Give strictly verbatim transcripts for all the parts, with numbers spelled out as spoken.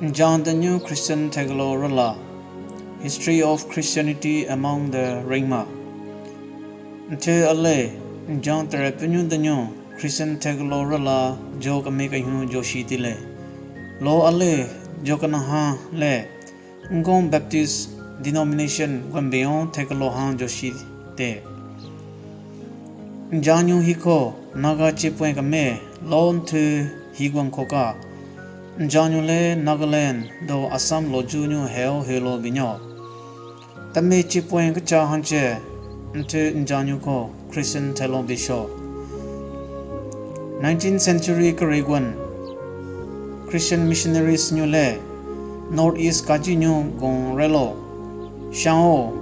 Njan tenyu Christian thekelo rüla. History of Christianity among the Rengma. Nthe ale, njan terepünyu tenyu Christian thekelo rüla jo kame kanyü jo shi tile. Lo ale, jo kanaha le, Ngon Baptist denomination gwenbeyon thekelo han jo shi te. Njanyu hiko Naga chipwen kame lo nthu higwan koka. Njanyu le Nagaland do Assam lo junyu heo helo binyo. Tame chipwen kecha hanche nthu njanyu ko Christian thelo bisho. Nineteenth century keregwan Christian missionaries nyu le North East kaji nyu gon relo. Shao,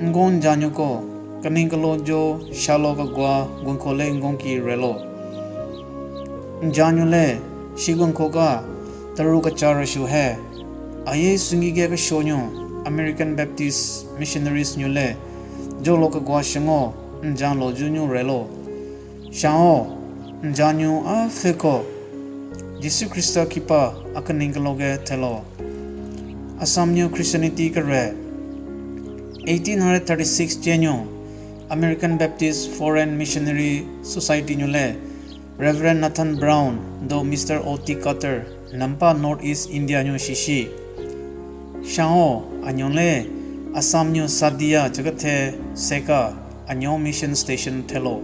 ngon njanyu ko, kaning kelo jo shalo kagwa gunko le ngon ki relo. Njanyu le, shi gunko ka, taru kacha rashu he. Aye sungi ge kasho nyu, American Baptist missionaries nyu le, jo lo kagwa shango, njan lo ju nyu relo. Shao, njanyu a feko, Jisu Krista kipa akaning kelo ge thelo. Assam nyu Christianity kere. Eighteen hundred thirty-six chenyu, American Baptist Foreign Missionary Society nyu le, Reverend Nathan Brown do Mister O T Carter, nampa North East India nyu shishi. Shao, anyon le, Assam nyu Sadia chakathe seka, anyon mission station thelo.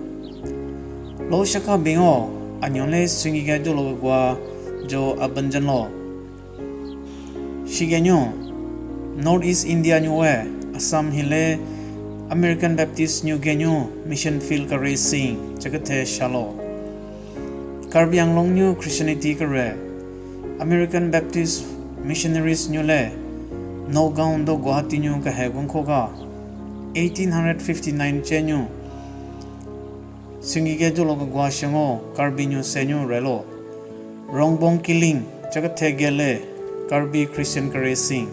Lo shaka bingo, anyon le sungi ge jo lo gwa jo abanjan lo. Shigenyu, North East India nyu we, Assam hile, American Baptist nyu genyu, mission field kare sing, chakathe shalo. Karbi Anglong nyu Christianity kare, American Baptist missionaries nyu le, Nagaon do Guwahati nyu kahe gunko ka, eighteen hundred fifty-nine chenyu, Singige jolo kagwa shango Karbi nyu senyu relo. Rongbong Killing chakathe gele Karbi Christian Kare Singh.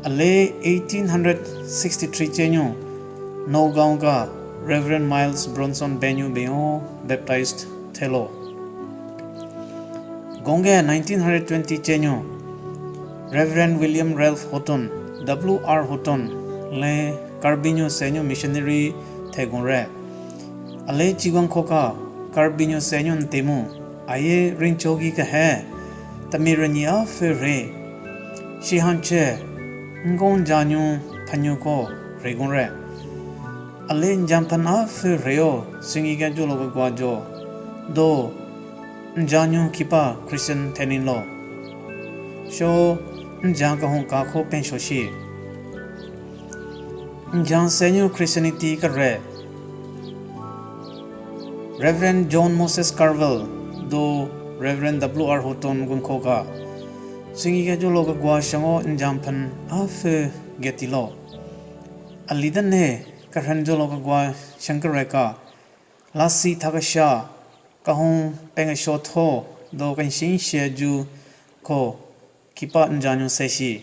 Ale eighteen hundred sixty-three chenyu Nagaon ka Reverend Miles Bronson Benyu beyo baptized thelo. Gongge nineteen hundred twenty chenyu Reverend William Ralph Houghton, W R Houghton, le Karbi nyu senyu missionary thegonre. Ale chigong khoka Karbi nyu senyu ntemu, aye rinchogi kahe, Tamiranyi a fe re. Shihanche, ngon janyu phanyu ko regonre. Ale njan phan a fe reo, Singige jolo kagwa jo. Do, njanyu kipa Christian thenin lo. Sho, njan kahon ka kho pen shoshi. Njan senyu Christianity kare. Reverend John Moses Carvell do Reverend W R Houghton gunko ka. Singige jolo kagwa shango njan phan a fe getilo. Alidane kahan jolo kagwa shankare ka. Lasi thakasha, kahon pengasho tho, do kanshin sheju ko kipa njanyu seshi.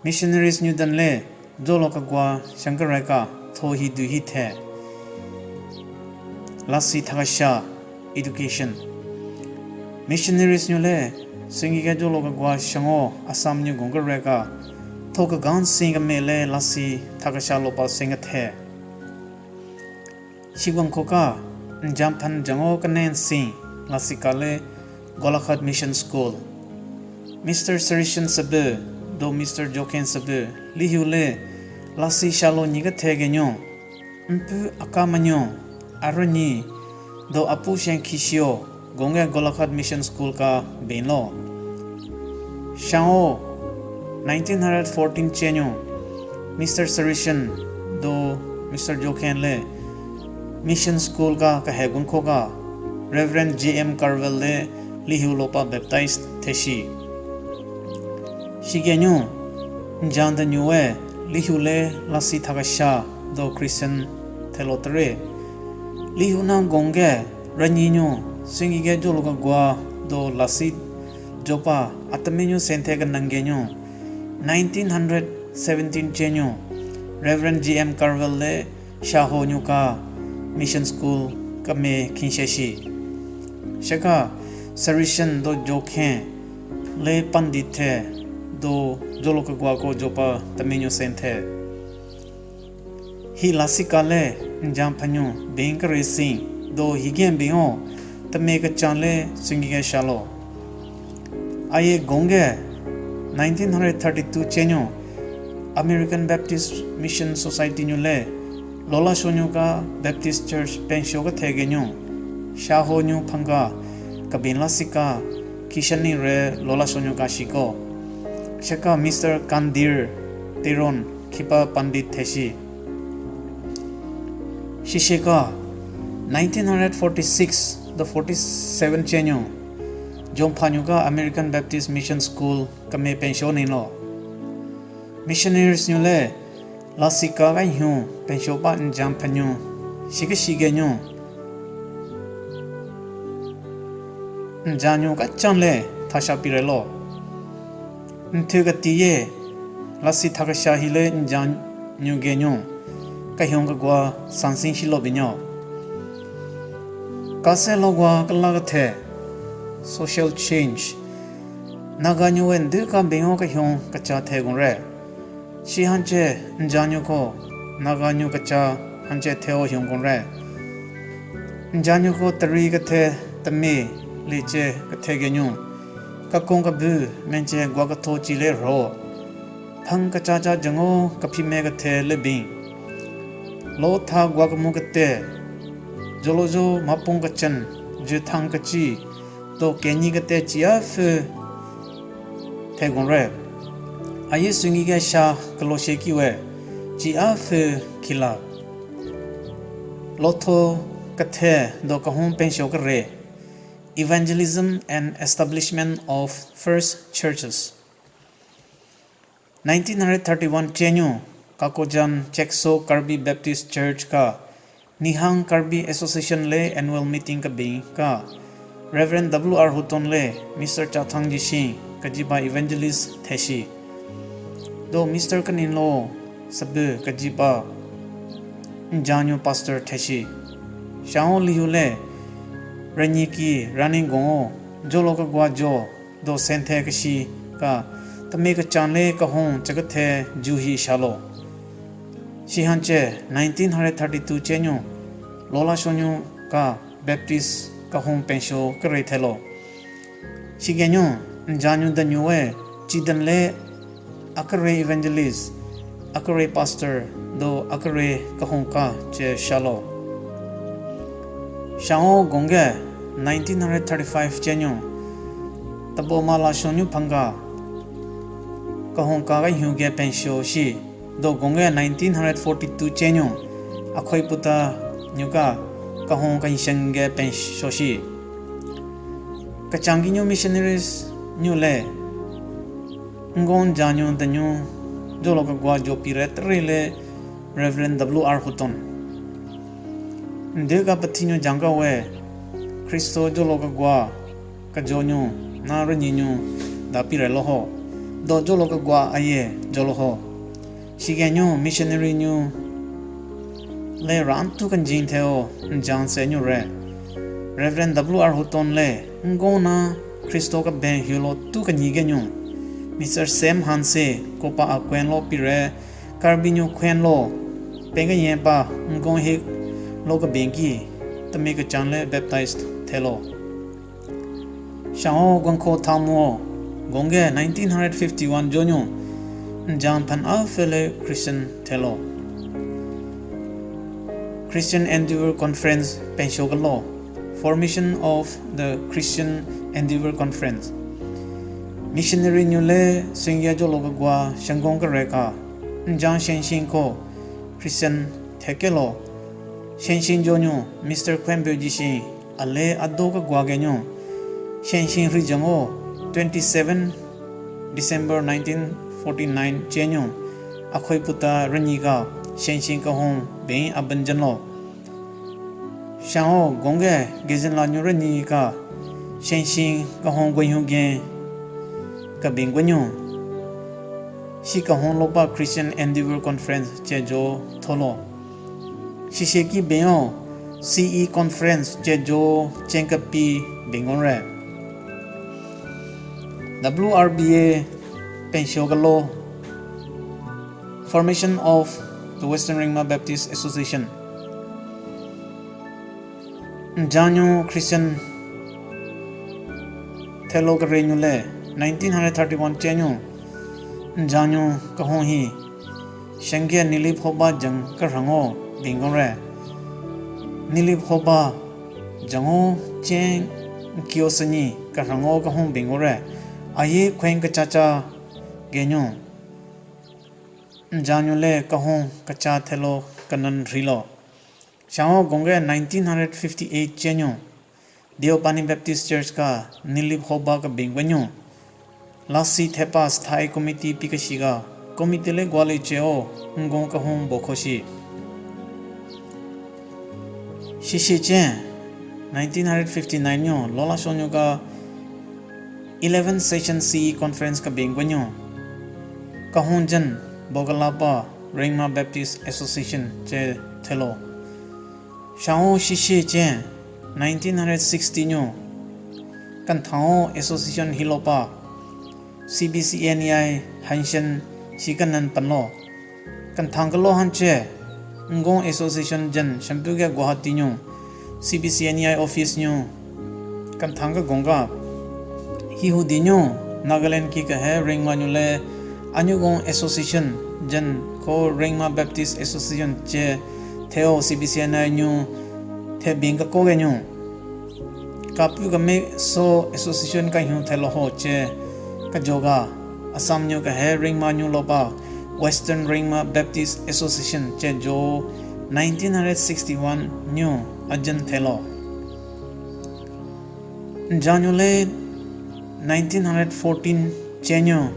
Missionaries nyu dan le, jolo kagwa shankare ka, tho hi du hi the. Lasi thakasha, education. Missionaries nyu le, Singige jolo kagwa shango Assam nyu gongare ka, tho kagan sing kame le lasi thakasha lopa sing the. Shigwang khoka, njan phan jango kanen sing, lasi kale Golaghat Mission School. Mister Sarishan Sabe, do Mister Joken Sabe, lihu le, lasi shalo nyi kathe genyo, mpu aka manyo, aronyi, do apu shen kishio, Gongge Golaghat Mission School ka benlo. Shao, nineteen hundred fourteen chenyu, Mister Sarishan do Mister Joken le Mission School ka kahe gunko ka Reverend J M Carvell le lihu lopa baptized theshi. Shigenyu, njan da nyu we, lihu le lasi thakasha do Christian thelo tere. Lihu na gongge, ranyi nyu, Singige jolo kagwa do lasi jopa, atamenyu senthe kanange nyu. Nineteen hundred seventeen chenyu, Reverend J M Carvell le shaho nyu ka Mission School kame khinsheshi. Shaka, Sarishan do Joken, le pandit the, do jolo kegwa ko jopa temenyu sen the. Hi lasika le njan phanyu ben kere sin, do hi gen ben o teme kechan le sungi ke shalo. Aye gonge nineteen hundred thirty-two chenyu American Baptist Mission Society nyu le Lola shonyu ka Baptist Church pensho ka thege nyu, shaho nyu phanga kabin lasika kishani re Lola shonyu ka shiko. Sheka Mister Kandir Teron khipa pandit theshi. Shisheka nineteen hundred forty-six the forty-seven chenyu Jomphanyu ka American Baptist Mission School kame pensho nilo. Missionaries nyu le lasika ka hyu pensho pa njan phanyu shike shige nyu njanyu ka chan le thasha pire lo. Nthu kati ye lasi thakasha hi le njanyu ge nyu kahyon kagwa sansin shilo binyo. Kase logwa kala kathe social change Naga nyu we ndu ka binyo kahyon kacha the gun re. Shi hanche njanyu ko Naga nyu kacha hanche theo hyun gun re. Njanyu ko tari kathe temi liche kathe genyu kakong kabu menche gwa katho chi le ro. Phang kacha cha jango kaphime kathe le bin. Lo tha gwa kamu kate jolojo mapung kachan je thang kachi to kenyi kate chia phu the gun re. Aye sungi ke sha kalo she ki we chia phu kila. Lotho kathe do kahon pensho kare. Evangelism and Establishment of First Churches. Nineteen hundred thirty-one chenyu Kakojan Chekso Karbi Baptist Church ka Nihang Karbi Association le annual meeting kabin ka Reverend W R Houghton le Mister Chathang Jishin kajiba evangelist theshi. Do Mister Kaninlo Sabu kajiba njanyu pastor theshi. Shao lihu le Ranyiki Raningongo jolo kagwa jo do senthe kashi ka temi kachan le kahon chakathe ju hi shalo. Shi hanche nineteen hundred thirty-two chenyu Lola shonyu ka Baptist kahon pensho kare thelo. Shi genyu njanyu danyu we chiden le akare evangelist, akare pastor do akare kahon ka che shalo. Shao gonge nineteen hundred thirty-five chenyu Tabo Mala shonyu phanga kahon ka kahyu ge pensho shi do gonge nineteen hundred forty-two chenyu Akhoi Puta nyu ka kahon kahisheng ge pensho shi. Kachangi nyu missionaries nyu le ngon janyu danyu jolo kagwa jo pire tari le Reverend W R Houghton. Nde ka pathinyu janga we Kristo jolo kagwa kajonyu na ranyinyu da pire loho. Do jolo kagwa aye jolo ho. Shigenyu missionary nyu le rantu kanjin theo njan se nyu re. Reverend W R Houghton le ngon na Kristo ka ben hyulo tu kanyi genyu Mister Sam Hanse kopa akwen lo pire Karbi nyu khwen lo penga yen pa ngon hik lo ka benki temi kachan le baptized thelo. Shao gonko thamuo gonge nineteen hundred fifty-one jonyu njan phan a fele Christian thelo. Christian Endeavor Conference pensho kalo. Formation of the Christian Endeavor Conference. Missionary nyu le singya jolo kagwa shangon kare ka njan shenshin ko Christian thekelo. Shenshin jonyu Mister Kwembe Jishin ale ado kagwa genyu shenshin rijango twenty-seven December nineteen forty-nine chenyu Akhoi Puta ranyi ka shenshin kahon ben abenjanlo. Shao gonge gezen la nyu ranyi ka shenshin kahon gwenyu gen kabin gwenyu. Shi kahon lopa Christian Endeavor Conference che jo tholo. Shisheki benyo C E Conference che jo chenkapi bingon re. W R B A pensho kalo, Formation of the Western Rengma Baptist Association. Njanyu Christian thelo kare nyu le, nineteen hundred thirty-one che nyu, njanyu kahon hi Shenge Nilip Hoba jang karhango bingon re. Nilip Hoba jango chen kyo sanyi karhango kahon bingon re. Ayi khwen kachacha genyu. Njanyu le kahon kacha thelo kanan rilo. Shango gonge nineteen hundred fifty-eight che nyu. Deopani Baptist Church ka Nilip Hoba ka bingwa nyu. Lasi thepa sthayi committee pikashi ka committee le gwali che o ngon kahon bokhoshi. Shishi che nineteen hundred fifty-nine nyu lola shonyu ka eleventh session C E conference ka bingwa nyu. Kahon jen bogalapa Rengma Baptist Association che thelo. Shango shishi che nineteen hundred sixty nyu kanthango association hilopa C B C N E I Hanshin shi kanan panlo. Kanthang kalo hanche ngon association jen shampu ge Guwahati nyu C B C N E I office nyu kanthang ka gonga. Hi hu di nyu Nagaland ki kahe Rengma nyu le anyu gon association jen ko Rengma Baptist Association che theo C B C N E I nyu the bing ka koge nyu. Kapu kame so association ka hyu thelo ho che kajoga Assam nyu kahe Rengma nyu lopa Western Rengma Baptist Association che jo nineteen hundred sixty-one nyu ajen thelo. Njanyu le nineteen hundred fourteen che nyu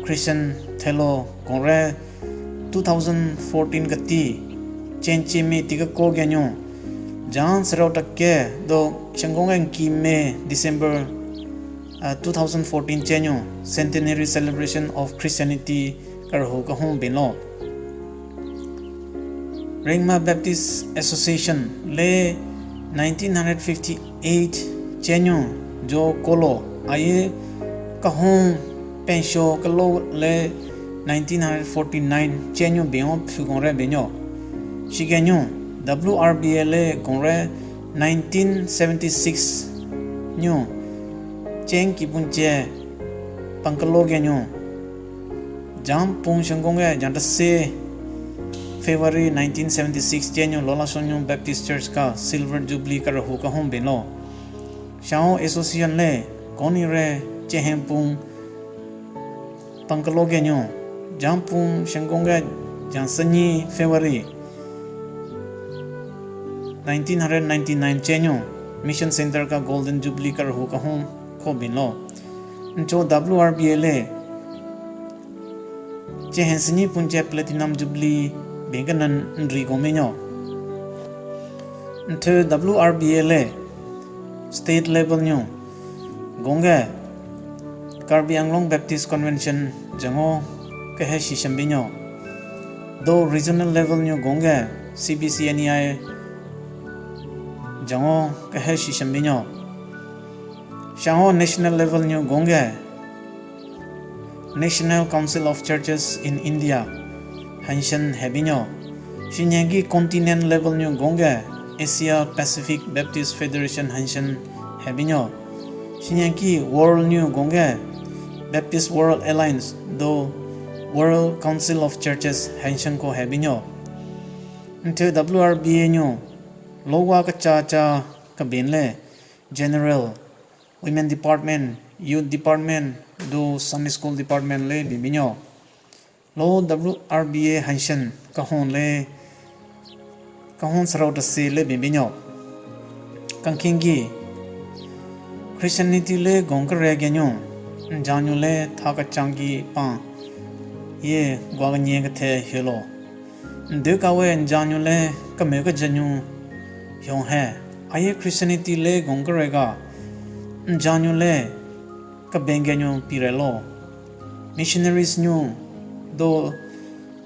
Christian thelo kongre two thousand fourteen kati chenche me tika koge nyu jan sero take do shangonge nki me December, uh, two thousand fourteen che nyu Centenary Celebration of Christianity karhu kahon binlo. Rengma Baptist Association le nineteen hundred fifty-eight che nyu jo kolo aye kahon pensho kalo le nineteen hundred forty-nine che nyu binyon phu kongre binyo. Shige nyu W R B A le kongre nineteen seventy-six nyu chen kipun che pankalo ge nyu. Jan pung shangonge jan tase February nineteen seventy-six che nyu lola shonyu Baptist Church ka Silver Jubilee karhu kahon binlo. Shango association le koni re che hen pung pankalo ge nyu. Jan pung shangonge jan sanyi February nineteen hundred ninety-nine che nyu Mission Center ka Golden Jubilee karhu kahon ko binlo. Ncho W R B A le che hen sanyi pun che Platinum Jubilee bing kanan nri gominyo. Nthe W R B A le state level nyu gonge Karbi Anglong Baptist Convention jango kahe shishan binyo. Do regional level nyu gonge C B C N E I jango kahe shishan binyo. Shango national level nyu gonge National Council of Churches in India hanshin hebinyo. Shinyanki continent level nyu gonge Asia Pacific Baptist Federation hanshin hebinyo. Shinyanki world nyu gonge Baptist World Alliance do World Council of Churches hanshin ko hebinyo. Nthe W R B A nyu lowa kacha cha kabin le General, Women Department, Youth Department do Sunday School Department le bibinyo. Lo W R B A hanshin kahon le kahon sarao tase le bibinyo. Kankingi Christianity le gong kare genyo njanyu le tha kachangi pan ye gwa ganye kathe hyelo. Nde kawe njanyu le kame kajanyu yong he. Aye Christianity le gong kare ga njanyu le kabengenyu pirelo. Missionaries nyu do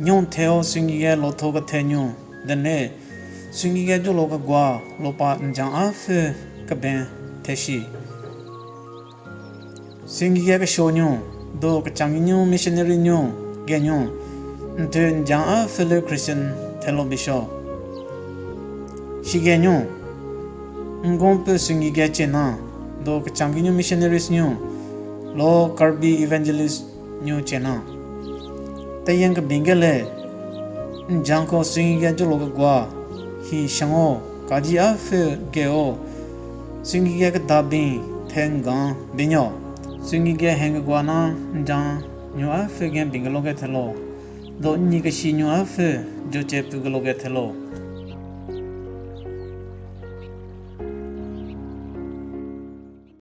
nyong theo sungige lotho kathenyu dene sungige jolo kagwa lopa njan afe kaben theshi. Sungige keshonyu, do kechanginyu missionary nyu, genyu, nthu njan apfü le Christian thelo bisho. Shigenyu, ngon pü Sungige chena, do kechanginyu missionaries nyu, lo Karbi evangelist nyu chena. Teyen kebingele, njanko Sungige jolo kegwa, hi shango, kaji apfü ge-o, Sungige kedabin, thengan binyo. Sungige hengegwa na, njan nyu apfü gen bingelo ke thelo. Do nyi keshi nyu apfü, joche pugelo ke thelo.